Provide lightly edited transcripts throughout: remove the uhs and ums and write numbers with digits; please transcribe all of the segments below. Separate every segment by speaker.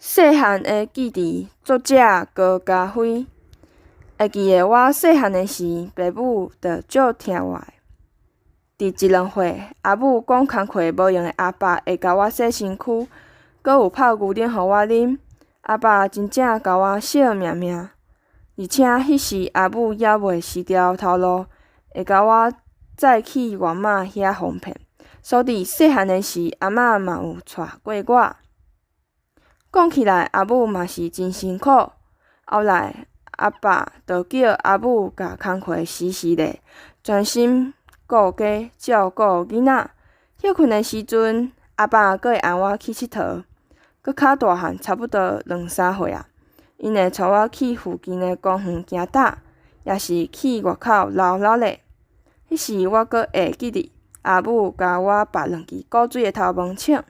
Speaker 1: 細漢的記憶，作者高嘉輝。會記得我細漢的時，爸母就足疼我的。佇一兩歲，阿母講工課無閒的阿爸會共我洗身軀，閣有泡牛奶予我啉。阿爸真正共我惜命命，而且彼時阿母猶未辭掉頭路，會共我載去外媽遐方便。所以細漢的時，阿嬤嘛有帶過我。講起來，阿母嘛是真辛苦。後來阿爸就叫阿母共工課辭辭咧，專心顧家照顧囡仔。歇睏的時陣，阿爸閣會絚我去𨑨迌。閣較大漢，差不多兩三歲啊，𪜶會帶我去附近的公園行踏，抑是去外口溜溜咧。彼時我閣會記得，阿母共我縛兩支古錐的頭毛銃。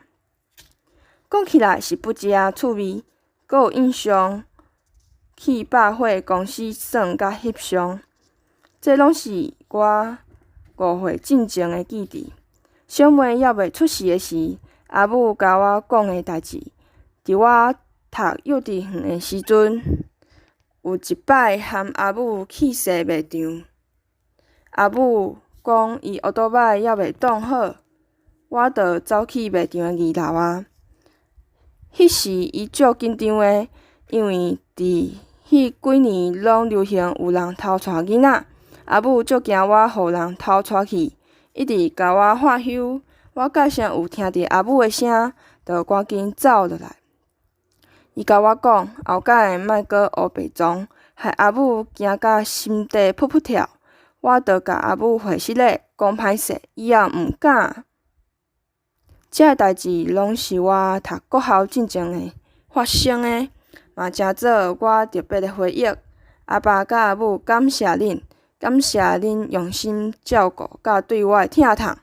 Speaker 1: 講起來是不知啊趣味，閣有印象去百貨公司耍佮翕相，這攏是我5歲進前的記憶。小妹猶未出世的時，阿母共我講的代誌，佇我讀幼稚園的時陣，有一擺含阿母去踅賣場，阿母講伊烏多擺猶未擋好，我就走去賣場的二樓啊。彼時伊足緊張的，因為佇彼幾年攏流行有人偷帶囡仔，阿母足驚我予人偷帶去，一直共我喝休。我蓋先有聽著阿母的聲，就趕緊走落來。伊共我講，後改莫閣烏白傱，害阿母驚甲心底噗噗跳。我就共阿母回失禮，講歹勢，以後毋敢。這个代誌攏是我讀國校進前的發生的，嘛成做我特別的回憶。阿爸佮阿母，感謝恁，感謝恁用心照顧佮對我的疼痛。